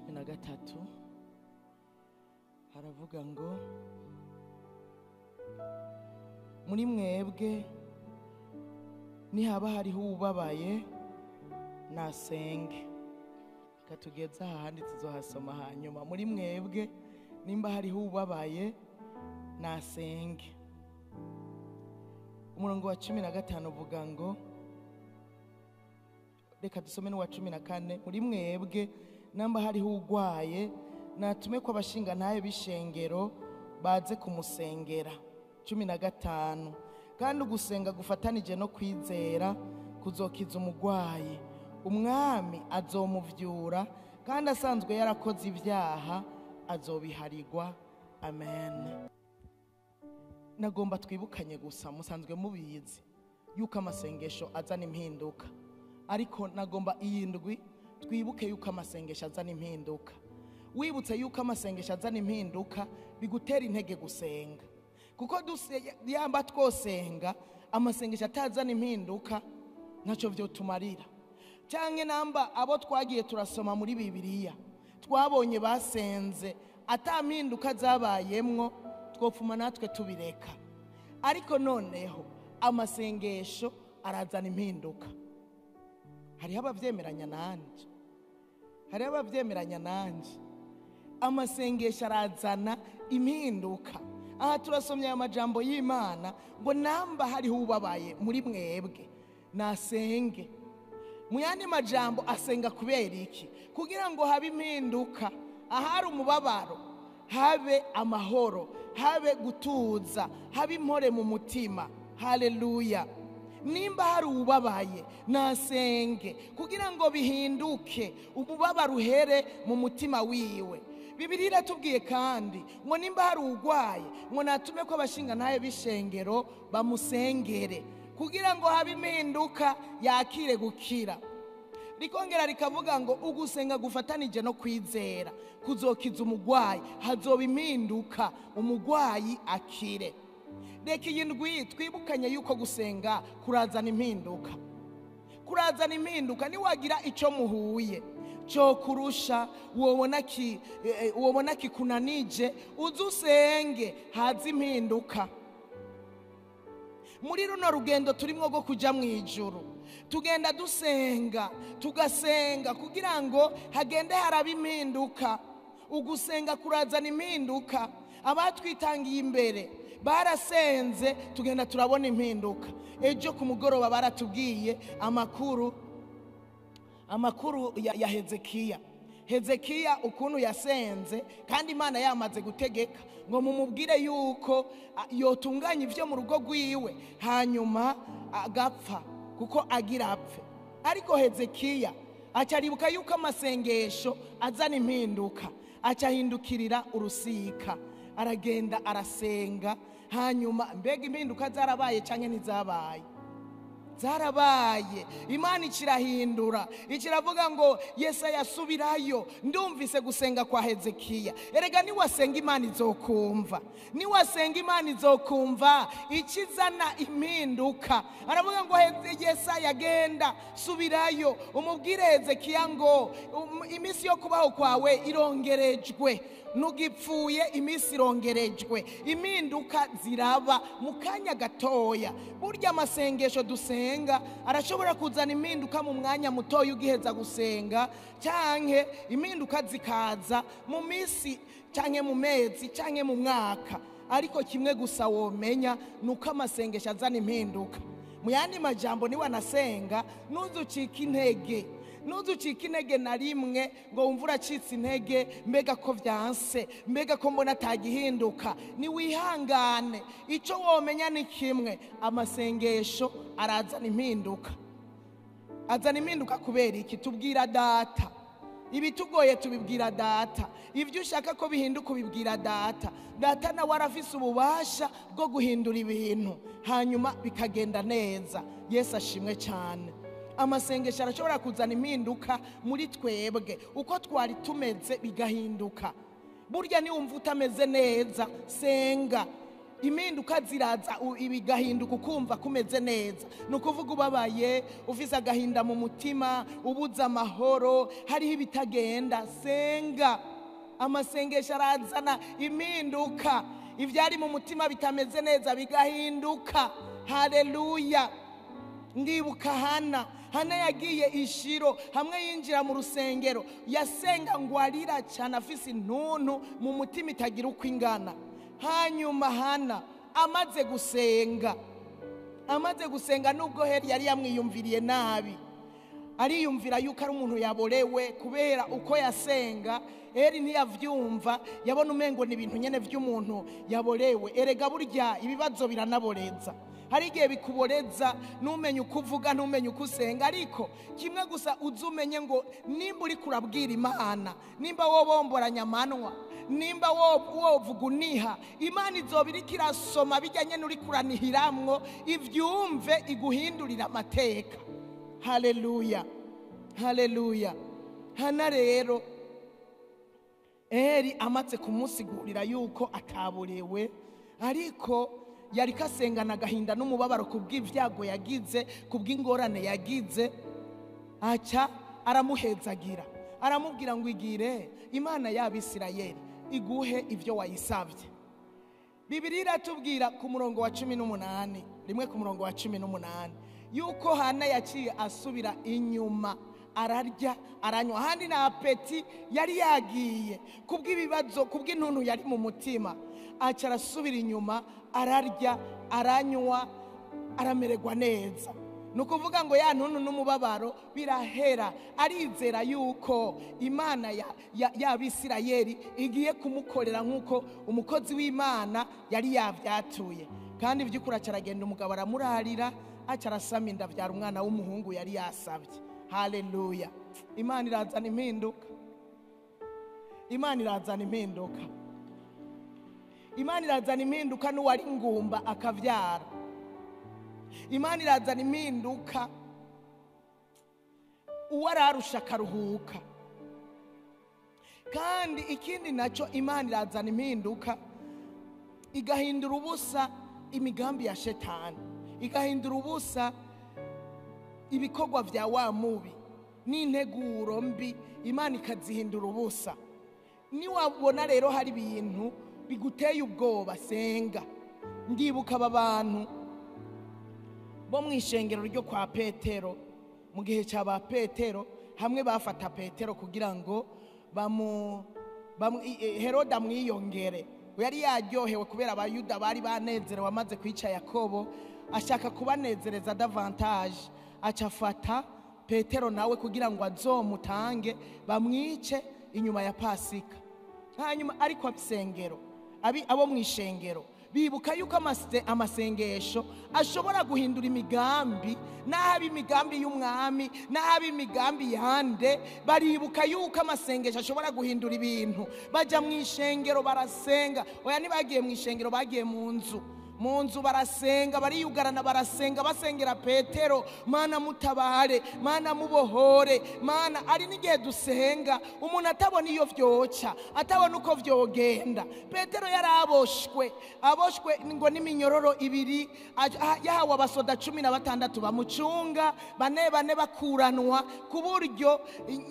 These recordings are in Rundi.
13 haravuga ngo muri mwebwe nihaba hariho ubabaye nasenge. Katugeza ahandi tuzohasoma hanyuma. Muri mwebwe nimba hariho ubabaye nasenge. Umurongo wa 15 uvuga ngo, reka dusome n'uwa 14. Muri mwebwe namba hariho ugwaye natume ko abashinga ntaye bishengero baze kumusengera. 15 kandi ugusenga gufatanije no kwizera kuzokiza umugwayi, umwami azomuvyura, kandi asanzwe yarakoze ibyaha azobiharigwa. Amen. Nagomba twibukanye gusa, musanzwe mubizi yuko amasengesho azana impinduka, ariko nagomba iyi ndwi twibuke yuko amasengesho azana impinduka. Wibutse yuko amasengesho azana impinduka bigutera intege gusenga, kuko yamba twosenga amasengesho atazana impinduka ntacyo vyotumarira. Canke namba abo twagiye turasoma muri Bibiliya twabonye basenze atampinduka zabayemwo, twopfuma natwe tubireka. Ariko noneho amasengesho arazana impinduka. Hariho abavyemeranya nanje, hariho abavyemeranya nanje. Amasengesho arazana impinduka. Aha turasomye aya majambo y'Imana ngo namba hariho ubabaye muri mwebwe nasenge. Mu yandi majambo asenga kubera iki? Kugira ngo habe impinduka. Ahari umubabaro habe amahoro, habe gutuza, habe impore mu mutima. Haleluya. Nimba hari ubabaye nasenge kugira ngo bihinduke, umubabaro uhere mu mutima wiwe. Bibiliya iratubwiye kandi ngo nimba hari ugwaye ngo natume ko abashinga ntaye bishengero bamusengere kugira ngo habe impinduka yakire gukira. Rikongera rikavuga ngo ugusenga gufatanije no kwizera kuzokiza umugwayi, hazoba impinduka umugwayi akire. Reka iyi ndwi twibukanye yuko gusenga kurazana impinduka, kurazana impinduka. Niwagira ico muhuye cyo kurusha, wobona kikunanije, uzusenge haza impinduka. Muri runo rugendo turimo rwo kuja mu ijuru, tugenda dusenga, tugasenga kugira ngo hagende haraba impinduka. Ugusenga kurazana impinduka. Abatwitangiye imbere barasenze, tugenda turabona impinduka. Ejo ku mugoroba baratubwiye amakuru ya Hezekiya. Hezekiya ukuntu yasenze, kandi Imana yamaze gutegeka ngo mumubwire yuko yotunganya ivyo mu rugo rwiwe hanyuma agapfa, kuko agira apfe. Ariko Hezekiya acaribuka yuko amasengesho azana impinduka, acahindukirira urusika, aragenda arasenga. Hanyuma mbega impinduka zarabaye canke ntizabaye? Zarabaye. Imana ikirahindura, ikiravuga ngo Yesaya asubirayo, ndumvise gusenga kwa Hezekiya. Erega niwasenga Imana izokumva, niwasenga Imana izokumva ikizana impinduka. Aravuga ngo Yesaya agenda subirayo umubwire Hezekiya ngo iminsi yo kubaho kwawe irongerejwe, nugipfuye iminsi irongerejwe. Impinduka ziraba mu kanya gatoya. Burya amasengesho dusenga arashobora kuzana impinduka mu mwanya mutoya ugiheza gusenga, canke impinduka zikaza mu minsi canke mu mezi canke mu mwaka. Ariko kimwe gusa womenya nuko amasengesho azana impinduka. Mu yandi majambo, niwanasenga ntuzucike intege, ntuzucike intege na rimwe ngo wumve uracitse intege, mbega ko vyanse, mbega ko mbona atagihinduka. Niwihangane, ico womenya ni kimwe, amasengesho arazana impinduka. Azana impinduka kubera iki? Tubwira data ibitugoye, tubibwira data ibyo ushaka ko bihinduka, ubibwira data. Data nawe arafise ububasha bwo guhindura ibintu hanyuma bikagenda neza. Yesu ashimwe cyane. Amasengesho arashobora kuzana impinduka muri twebwe, uko twari tumeze bigahinduka. Burya niwumva utameze neza, senga. Impinduka ziraza, ibigahinduka ukumva kumeze neza. Ni ukuvuga ubabaye, ufise agahinda mu mutima, ubuze amahoro, hariho ibitagenda, senga. Amasengesho arazana impinduka, ivyari mu mutima bitameze neza bigahinduka. Haleluya. Ndibuka Hana. Hana yagiye ishiro, hamwe yinjira mu rusengero, yasenga ngo arira cyane, afise intuntu mu mutima itagira uko ingana. Hanyuma Hana amaze gusenga, nubwo Heli yari yamwiyumviriye nabi, ariyumvira yuko ari umuntu yaborewe kubera uko yasenga. Heli ntiyavyumva, yabona umengo ni ibintu nyene vy'umuntu yaborewe. Erega burya ibibazo biranaboreza, hari igihe bikuboreza ntumenye uko uvuga, ntumenye uko usenga. Ariko kimwe gusa uzumenye ngo nimba uri kurabwira Imana, nimba wobomboranya amanwa, nimba wovuga uniha, Imana izoba iriko irasoma bijyanye n'uri kuranihiramwo, ivyumve iguhindurira amateka. Haleluya, haleluya. Hana rero Heli amaze kumusigurira yuko ataborewe, ariko yari kasengana agahinda n'umubabaro kubw'ivyago yagize, kubw'ingorane yagize, aca aramuhezagira, aramubwira ngo igire Imana y'Abisirayeli iguhe ivyo wayisavye. Bibiliya iratubwira ku murongo wa 18, rimwe ku murongo wa 18, yuko Hana yaciye asubira inyuma, ararya aranywa, handi na apeti yari yagiye kubw'ibibazo, kubw'intuntu yari mu mutima, aca arasubira inyuma, ararya aranywa, aramererwa neza. Nukuvuga ngo ya ntuntu n'umubabaro birahera. Arizera yuko Imana y'Abisirayeli igiye kumukorera nkuko umukozi w'Imana yari yavyatuye. Kandi vy'ukuri acaragenda, umugabo aramurarira, aca arasama inda, avyara umwana w'umuhungu yari yasavye. Haleluya. Imana irazana impinduka. Imana irazana impinduka. Imana irazana impinduka n'uwari ngumba akavyara. Imana irazana impinduka uwararusha akaruhuka. Kandi ikindi naco, Imana irazana impinduka igahindura ubusa imigambi ya shetani, igahindura ubusa ibikorwa vya wa mubi n'integuro mbi, Imana ikazihindura ubusa. Niwabona rero hari ibintu biguteye ubwoba, senga. Ndibuka aba bantu bo mu ishengero ryo kwa Petero, mu gihe cya ba Petero, hamwe bafata Petero kugira ngo Herode amwiyongere. Yari yaryohewe kubera Abayuda bari banezerewe amaze kwica Yakobo, ashaka kubanezereza davantage, aca afata Petero nawe kugira ngo azomutange bamwice inyuma ya Pasika. Hanyuma ariko abisengero abo mu ishengero bibuka yuko amasengesho ashobora guhindura imigambi, n'ahaba imigambi y'umwami, n'ahaba imigambi yande, baribuka yuko amasengesho ashobora guhindura ibintu. Bajya mu ishengero barasenga. Oya, ntibagiye mu ishengero, bagiye mu nzu. Mu nzu barasenga, bariyugarana, barasenga, basengera Petero, Mana mutabare, Mana mubohore, Mana. Ari n'igihe dusenga umuntu atabona iyo vyoca, atabona uko vyogenda. Petero yaraboshwe, aboshwe ngo n'iminyururu ibiri, yahawe abasoda 16 bamucunga, bane bane bakuranwa, ku buryo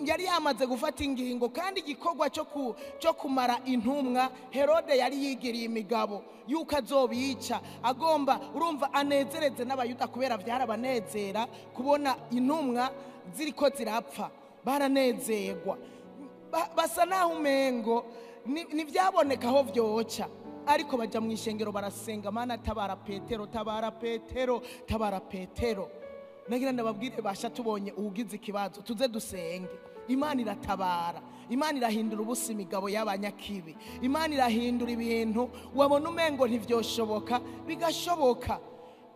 yari yamaze gufata ingingo. Kandi igikorwa cyo kumara intumwa, Herode yari yigiriye imigabo yuko azobica, agomba urumva anezereze n'Abayuda, kubera byarabanezera kubona intumwa ziriko zirapfa, baranezerwa, basa naho umengo ntibyaboneka aho vyoca. Ariko bajya mu ishengero barasenga, Mana tabara Petero, tabara Petero, tabara Petero. Nagira ndababwire basha, tubonye ugize ikibazo tuze dusenge. Imana iratabara, Imana irahindura ubusa imigabo y'abanyakibi, Imana irahindura ibintu wabona umengo ntivyoshoboka bigashoboka.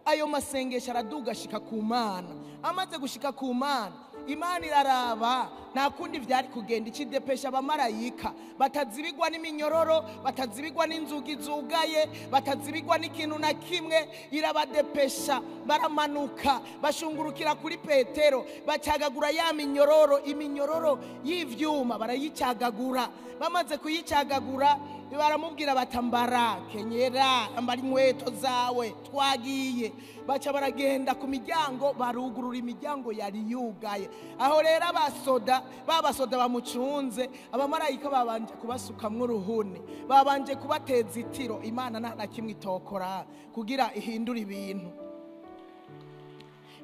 Ayo masengesho araduga ashika ku Mana. Amaze gushika ku Mana, Imana iraraba Nta kundi vyari kugenda. Ikidepesha abamarayika batazibigwa n'iminyoro, batazibigwa n'inzugi zugaye, batazibigwa n'ikintu na kimwe. Irabadepesha, baramanuka, bashungurukira kuri Petero, bacagagura ya minyororo, iminyororo y'ivyuma barayicagagura. Bamaze kuyicagagura baramubwira batambara, kenyera, ambara inkweto zawe, twagiye. Baca baragenda ku miryango, barugurura imiryango yari yugaye. Aho rero abasoda, babasoda bamucunze, abamarayika babanje kubasukamwo uruhuni, babanje kubateza itiro. Imana nta na kimwe itokora kugira ihindure ibintu.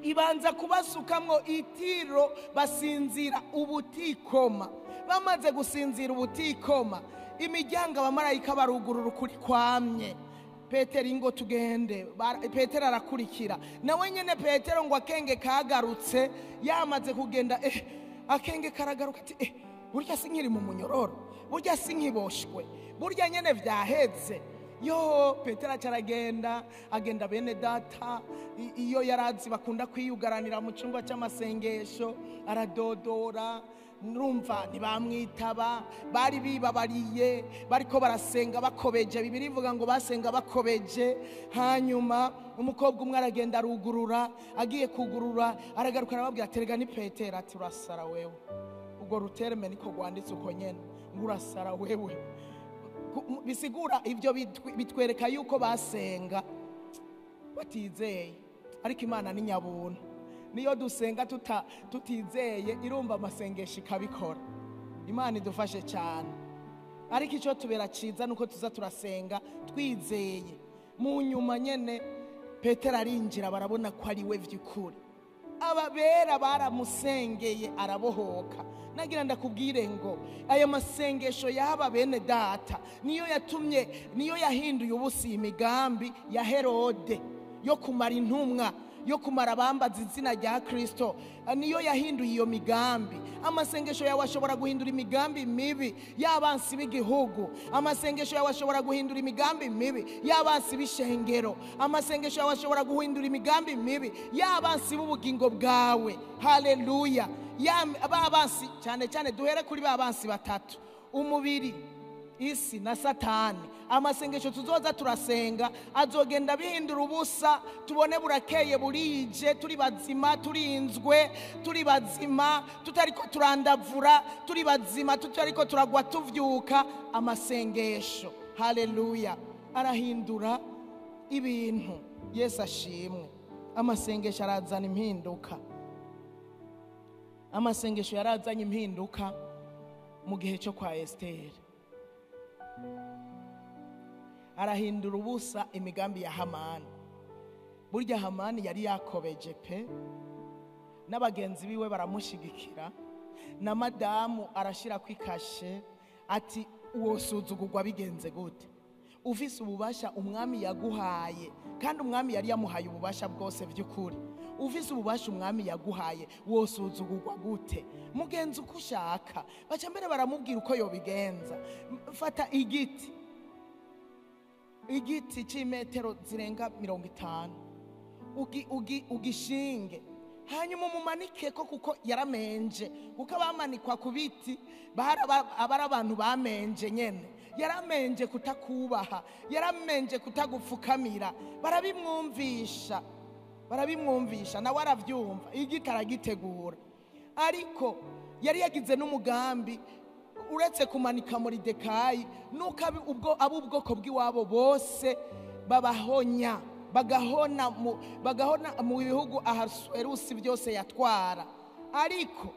Ibanza kubasukamwo itiro, basinzira ubutikoma. Bamaze gusinzira ubutikoma, imiryango abamarayika barugurura ukuri kwamye. Petero ingo tugende. Petero arakurikira nawe nyene. Petero ngo akenge kagarutse yamaze kugenda, akenge karagaruka ati burya sinkiri mu munyororo, burya sinkiboshwe, burya nyene vyaheze. Yo, Petero acaragenda, agenda bene data iyo yarazi bakunda kwiyugaranira mu cyumba cy'amasengesho, aradodora, nurumva ntibamwitaba. Bari bibabariye, bariko barasenga bakobeje. Bibiliya ivuga ngo basenga bakobeje. Hanyuma umukobwa umwe aragenda arugurura. Agiye kugurura aragaruka arababwira ati rega ni Petero. Ati urasara wewe. Ubwo ruterme niko rwanditse uko nyene, ngo urasara wewe. Bisigura ibyo bitwereka yuko basenga batizeye, ariko Imana ni nyabuntu. Niyo dusenga tutizeye irumva amasengesho ikabikora. Imana idufashe cyane. Ariko icyo tubera ciza nuko tuza turasenga twizeye. Mu nyuma nyene Petero arinjira, barabona ko ari we vy'ukuri. Ababera baramusengeye arabohoka. Nagira ndakubwire ngo aya masengesho y'aba bene data niyo yatumye, niyo yahinduye ubusi imigambi ya Herode yo kumara intumwa, yo kumara abambaza izina rya Kristo. Niyo yahinduye iyo migambi. Amasengesho yawe ashobora guhindura imigambi mibi y'abansi b'igihugu. Amasengesho yawe ashobora guhindura imigambi mibi y'abansi b'ishengero. Amasengesho yawe ashobora guhindura imigambi mibi y'abansi b'ubugingo bwawe. Haleluya. Ba bansi cyane cyane, duhere kuri ba bansi batatu: umubiri, isi na Satani. Amasengesho tuzoza turasenga azogenda bihindura ubusa, tubone burakeye burije, turi bazima, turinzwe, turi bazima, tutariko turandavura, turi bazima, tutariko turagwa tuvyuka. Amasengesho, haleluya, arahindura ibintu. Yesu ashimwe. Amasengesho arazana impinduka. Amasengesho yarazanye impinduka mu gihe cyo kwa Esiteri, arahindura ubusa imigambi ya Hamani. Burya Hamani yari yakobeje pe, n'abagenzi biwe baramushigikira, na madamu arashira kwikashe ati uwo suzugurwa bigenze gute, ufise ububasha umwami yaguhaye? Kandi umwami yari yamuhaye ububasha bwose. By'ukuri ufise ububasha umwami yaguhaye, wosuzugurwa gute? Mugenzi uko ushaka. Baca mbere baramubwira uko yobigenza: fata igiti, igiti cy'imetero zirenga 50, ugishinge, hanyuma umumanike ko, kuko yaramenje, kuko abamanikwa ku biti aba ari abantu bamenje nyene. Yaramenje kutakubaha, yaramenje kutagupfukamira. Barabimwumvisha, barabimwumvisha, nawe aravyumva. Igiti aragitegura, ariko yari yagize n'umugambi uretse kumanika Moridekayi, nuko ubwo ab'ubwoko bw'iwabo bose babahonya, bagahona mu bihugu Ahasuwerusi byose yatwara. Ariko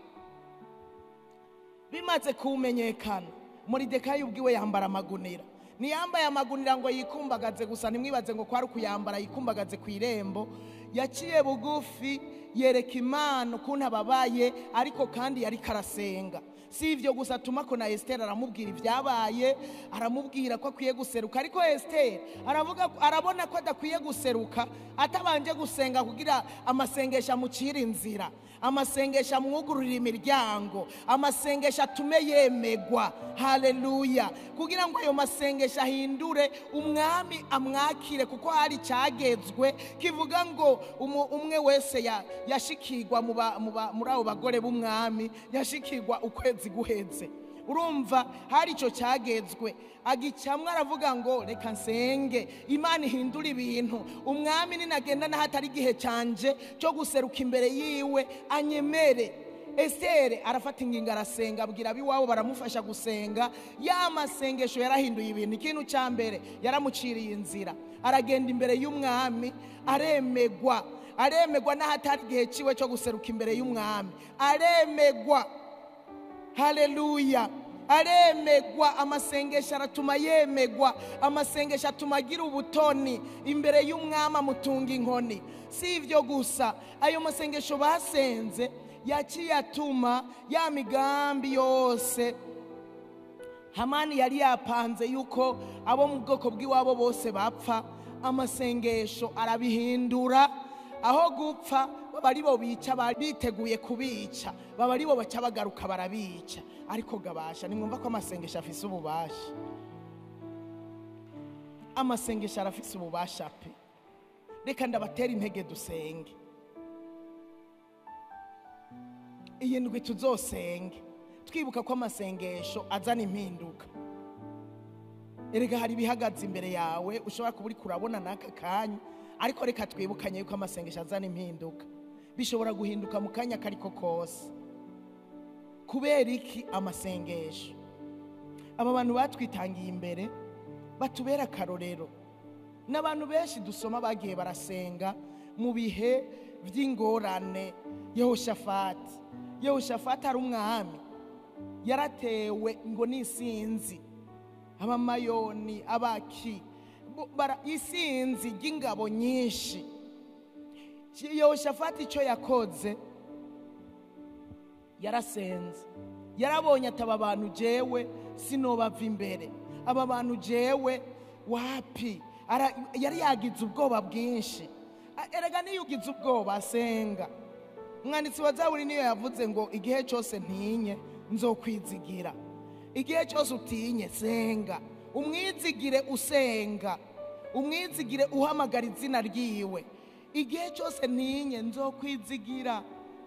bimaze kumenyekana, Moridekayi ubwiwe yambara amagunira. Ntiyambaye amagunira ngo yikumbagaze gusa, ntimwibaze ngo kwari ukuyambara yikumbagaze ku irembo. Yaciye bugufi, yereka Imana ukuntu ababaye, ariko kandi yari karasenga. Si ivyo gusa, atumako na Esiteri, aramubwira ibyabaye, aramubwira ko akwiye guseruka. Ariko Esiteri aravuga, arabona ko adakwiye guseruka atabanje gusenga, kugira amasengesho amucira inzira, amasengesho amwugururira imiryango, amasengesho atume yemegwa. Haleluya! Kugira ngo ayo masengesho ahindure umwami, amwakire, kuko hari icyagezwe kivuga ngo umwe wese yashikirwa muri abo bagore b'umwami yashikirwa ukwezi guheze. Urumva hari icyo cyagezwe, agicamwe aravuga ngo reka nsenge Imana ihindura ibintu, umwami ninagenda n'aho atari igihe canje cyo guseruka imbere yiwe anyemere. Esiteri arafata ingingo, arasenga, abwira ab'iwabo, baramufasha gusenga. Ya masengesho yarahinduye ibintu. Ikintu cya mbere, yaramuciriye inzira, aragenda imbere y'umwami, aremegwa, aremegwa n'aho atari igihe ciwe cyo guseruka imbere y'umwami, aremegwa. Haleluya! Aremegwa. Amasengesho aratuma yemegwa, amasengesho atuma agira ubutoni imbere y'umwami, amutunga inkoni. Si ibyo gusa, ayo masengesho basenze yaciye atuma ya migambi yose Hamani yari yapanze yuko abo mu bwoko bw'iwabo bose bapfa, amasengesho arabihindura. Aho gupfa baba aribo bica, biteguye kubica, baba aribo baca bagaruka barabica. Ariko gabasha nimwumva ko amasengesho afise ububasha. Amasengesho arafise ububasha pe. Reka ndabatera intege, dusenge iyi ndwi, tuzosenge twibuka ko amasengesho azana impinduka. Erega hari ibihagaze imbere yawe ushobora kuba uriko urabona n'aka kanya, ariko reka twibukanye yuko amasengesho azana impinduka. Bishobora guhinduka mu kanya kariko kose. Kubera iki? Amasengesho. Aba bantu batwitangiye imbere batubera akarorero, n'abantu benshi dusoma bagiye barasenga mu bihe by'ingorane. Yehoshafati, Yehoshafati ari umwami, yaratewe ngo n'isinzi, abamayoni, abaki, isinzi ry'ingabo nyinshi. Yehoshafati icyo yakoze, yarasenze. Yarabonye ataba abantu jewe sinobava imbere, aba bantu jewe wapi. Yari yagize ubwoba bwinshi. Erega niyo ugize ubwoba, asenga. Umwanditsi wa Zaburi niyo yavuze ngo igihe cyose ntinye nzokwizigira. Igihe cyose utinye, senga, umwizigire usenga, umwizigire uhamagara izina ryiwe. Igihe cyose ntinye nzokwizigira,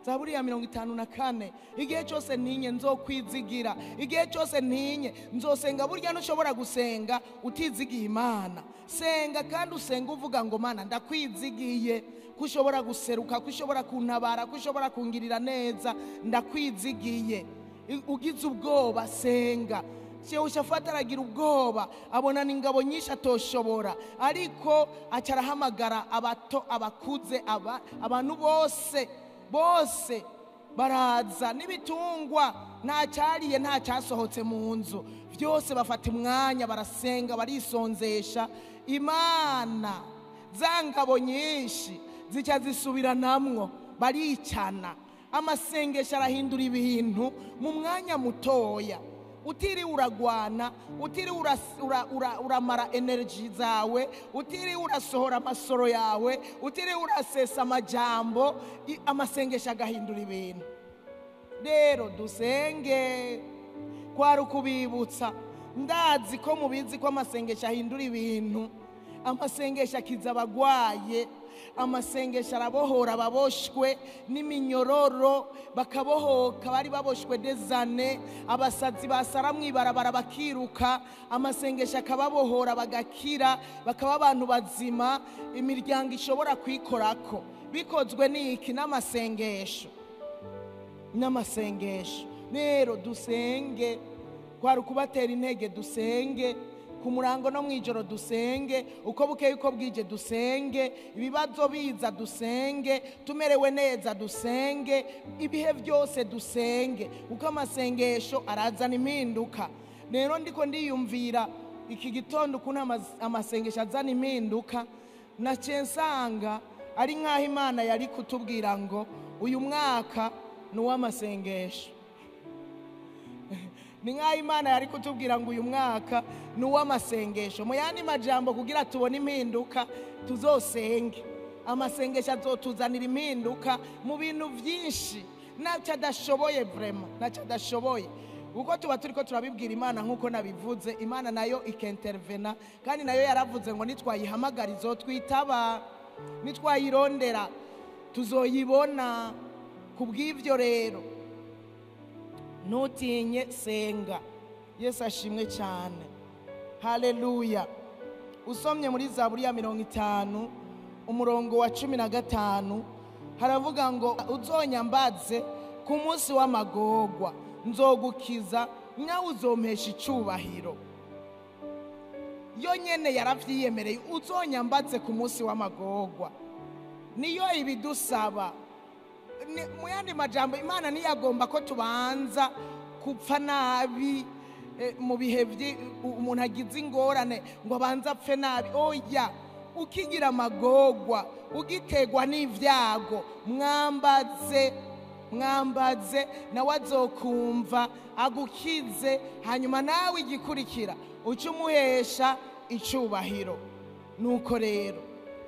Zaburi ya 54. Igihe cyose ntinye nzokwizigira, igihe cyose ntinye nzosenga. Burya ntushobora gusenga utizigiye Imana. Senga kandi usenga uvuga ngo Mana, ndakwizigiye ko ushobora guseruka, ko ushobora kuntabara, ko ushobora kungirira neza, ndakwizigiye. Ugize ubwoba, senga. Yehoshafati aragira ubwoba, abona ingabo nyinshi atoshobora, ariko aca arahamagara abato, abakuze, abantu bose, bose baraza, n'ibitungwa. Nta cyariye, nta cyasohotse mu nzu, byose bafata umwanya barasenga, barisonzesha. Imana, za ngabo nyinshi zica zisubiranamwo, baricana. Amasengesho arahindura ibintu mu mwanya mutoya, utiriwe uragwana, utiriwe uramara energy zawe, utiriwe urasohora amasoro yawe, utiriwe urasesa amajambo, amasengesho agahindura ibintu. Rero dusenge. Kwari ukubibutsa. Ndazi ko mubizi ko amasengesho ahindura ibintu. Amasengesho akiza abagwaye, amasengesho arabohora ababoshwe n'iminyururu bakabohoka, bari baboshwe dezane, abasazi basara mw'ibarabara bakiruka, amasengesho akababohora bagakira, bakaba abantu bazima, imiryango ishobora kwikorako. Bikozwe n'iki? N'amasengesho, n'amasengesho. Rero dusenge. Kwari ukubatera intege. Dusenge ku murango no mw'ijoro, dusenge uko bukeye uko bwije, dusenge ibibazo biza, dusenge tumerewe neza, dusenge ibihe byose, dusenge, kuko amasengesho arazana impinduka. Rero ndiko ndiyumvira iki gitondo ukuntu amasengesho azana impinduka, naciye nsanga ari nk'aho Imana yari kutubwira ngo uyu mwaka ni uw'amasengesho. Ni nk'aho Imana yari kutubwira ngo uyu mwaka ni uw'amasengesho. Mu yandi majambo, kugira tubone impinduka tuzosenge. Amasengesho azotuzanira impinduka mu bintu byinshi. Ntacyo adashoboye, vraiment ntacyo adashoboye, kuko tuba turi ko turabibwira Imana nk'uko nabivuze, Imana nayo ikintervena. Kandi nayo yaravuze ngo nitwayihamagara izotwitaba, nitwayirondera tuzoyibona. Ku bw'ibyo rero, ntutinye, senga. Yesu ashimwe cyane, haleluya. Usomye muri Zaburi ya 50 umurongo wa 15, haravuga ngo: "Uzonyambaze ku munsi w'amagorwa, nzogukiza, nawe uzompesha icubahiro." Yo nyene yaravyiyemereye: "Uzonyambaze ku munsi w'amagorwa." Niyo ibidusaba. Mu yandi majambo, Imana ntiyagomba ko tubanza kupfa nabi mu bihe umuntu agize ingorane ngo abanze apfe nabi. Oya, ukigira amagorwa, ugitegwa n'ibyago, mwambaze, mwambaze, nawe azokumva agukize. Hanyuma nawe igikurikira uce umuhesha icubahiro. Nuko rero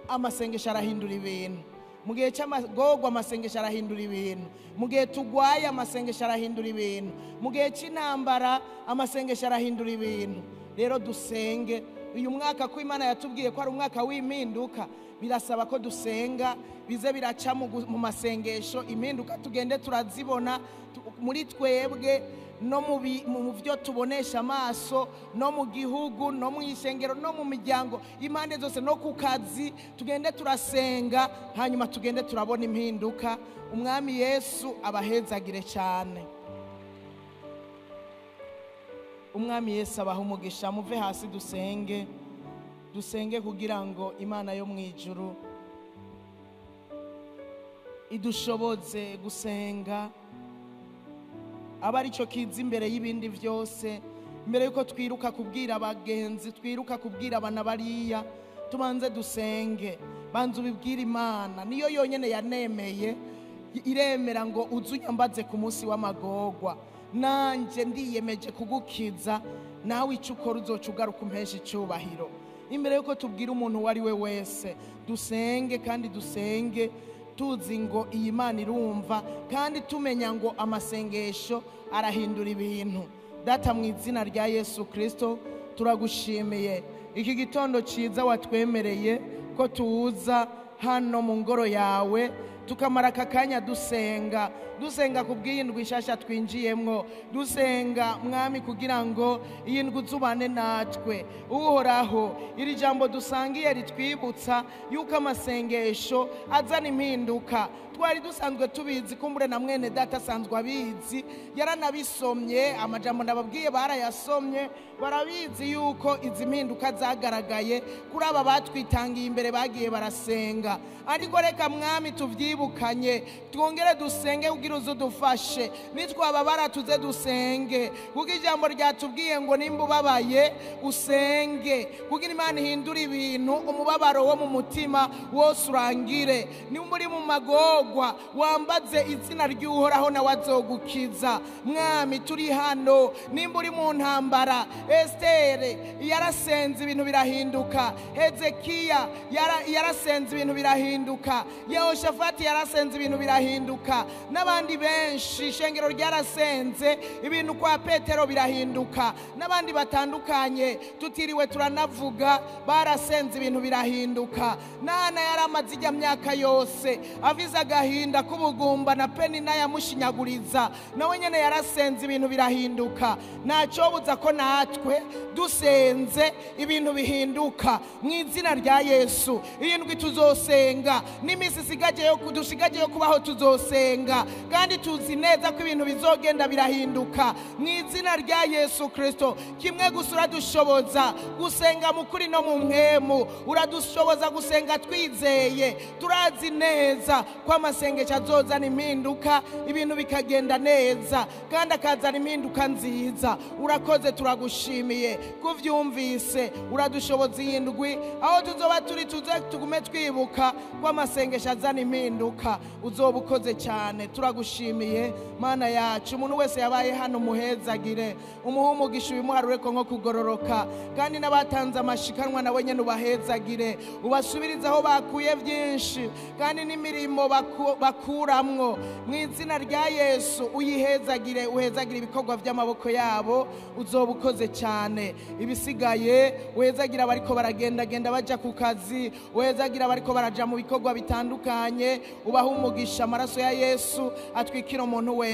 amasengesho arahindura ibintu. Mu gihe cy'amagorwa, amasengesho arahindura ibintu. Mu gihe tugwaye, amasengesho arahindura ibintu. Mu gihe cy'intambara, amasengesho arahindura ibintu. Rero dusenge uyu mwaka, ko Imana yatubwiye ko ari umwaka w'impinduka. Birasaba ko dusenga, bize biraca mu masengesho, impinduka tugende turazibona muri twebwe no mu byo tubonesha amaso, no mu gihugu, no mu ishengero, no mu miryango, impande zose, no ku kazi. Tugende turasenga, hanyuma tugende turabona impinduka. Umwami Yesu abahezagire cyane. Umwami Yesu abaha umugisha. Muve hasi dusenge, dusenge kugira ngo Imana yo mu ijuru idushoboze gusenga, aba aricyo kiza imbere y'ibindi byose. Mbere yuko twiruka kubwira abagenzi, twiruka kubwira abana bariya, tubanze dusenge. Banza ubibwire Imana, niyo yonyine yanemeye, iremera ngo: "Uze unyambaze ku munsi w'amagorwa, nanjye ndiyemeje kugukiza, nawe icyo ukora uzoca ugaruka umpesha icyubahiro." Imbere yuko tubwira umuntu uwo ari we wese, dusenge, kandi dusenge tuzi ngo iyi Mana irumva, kandi tumenya ngo amasengesho arahindura ibintu. Data, mu izina rya Yesu Kirisito, turagushimiye iki gitondo cyiza watwemereye ko tuza hano mu ngoro yawe, tukamara aka kanya dusenga, dusenga ku bw'iyi ndwi nshasha twinjiyemwo. Dusenga, Mwami, kugira ngo iyi ndwi uzubane natwe. Uhoraho, iri jambo dusangiye ritwibutsa yuko amasengesho azana impinduka. Twari dusanzwe tubizi, kumbure na mwene data asanzwe abizi, yaranabisomye. Amajambo ndababwiye barayasomye, barabizi yuko izi mpinduka zagaragaye kuri aba batwitangiye imbere, bagiye barasenga. Ariko reka, Mwami, tuvyibukanye, twongere dusenge kugira uze udufashe. Nitwababara tuze dusenge, kuko ijambo ryatubwiye ngo nimba ubabaye usenge, kugira Imana ihindure ibintu, umubabaro wo mu mutima wose urangire. Nimba uri mu magorwa, wambaze izina ry'Uhoraho, nawe azogukiza. Mwami, turi hano. Nimba uri mu ntambara, Esiteri yarasenze ibintu birahinduka, Hezekiya yarasenze ibintu birahinduka, Yehoshafati yarasenze ibintu birahinduka, n'abandi benshi. Ishengero ryarasenze ibintu kwa Petero birahinduka, n'abandi batandukanye tutiriwe turanavuga barasenze ibintu birahinduka. Nana yaramaze ijya myaka yose avize agahinda k'ubugumba na Penina yamushinyaguriza, nawe nyene yarasenze ibintu birahinduka. Ntacyobuza ko natwe dusenze ibintu bihinduka. Mu izina rya Yesu, iyi ndwi tuzosenga, n'iminsi isigaje yo dushigaje yo kubaho tuzosenga, kandi tuzi neza ko ibintu bizogenda birahinduka mu izina rya Yesu Kristo. Kimwe gusa, uradushoboza gusenga mu kuri no mu mpwemu, uradushoboza gusenga twizeye. Turazi neza ko amasengesho azozana impinduka, ibintu bikagenda neza, kandi akazana impinduka nziza. Urakoze, turagushimiye kuvyumvise. Uradushoboza iyi ndwi, aho tuzoba turi tuze tugume twibuka ko amasengesho azana impinduka. impinduka, uzoba ukoze cyane. Turagushimiye Mana yacu. Umuntu wese yabaye hano umuhezagire, umuhe umugisha, ubimuharure ko nko kugororoka. Kandi n'abatanze amashikanwa nawe nyene ubahezagire, ubasubirize aho bakuye byinshi, kandi n'imirimo bakuramwo mu izina rya Yesu uyihezagire, uhezagire ibikorwa by'amaboko yabo, uzoba ukoze cyane. Ibisigaye uhezagire abariko baragendagenda baja ku kazi, uhezagire abariko baraja mu bikorwa bitandukanye, ubahe umugisha. Amaraso ya Yesu atwikira umuntu wese.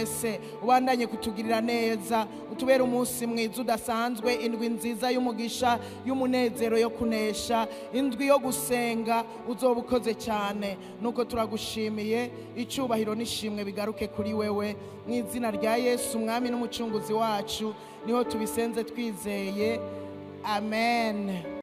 Ubandanye kutugirira neza, utubere umunsi mwiza udasanzwe, indwi nziza y'umugisha, y'umunezero, yo kunesha, indwi yo gusenga, uzoba ukoze cyane. Nuko turagushimiye, icyubahiro n'ishimwe bigaruke kuri wewe, mu izina rya Yesu Umwami n'Umucunguzi wacu niho tubisenze twizeye, amen.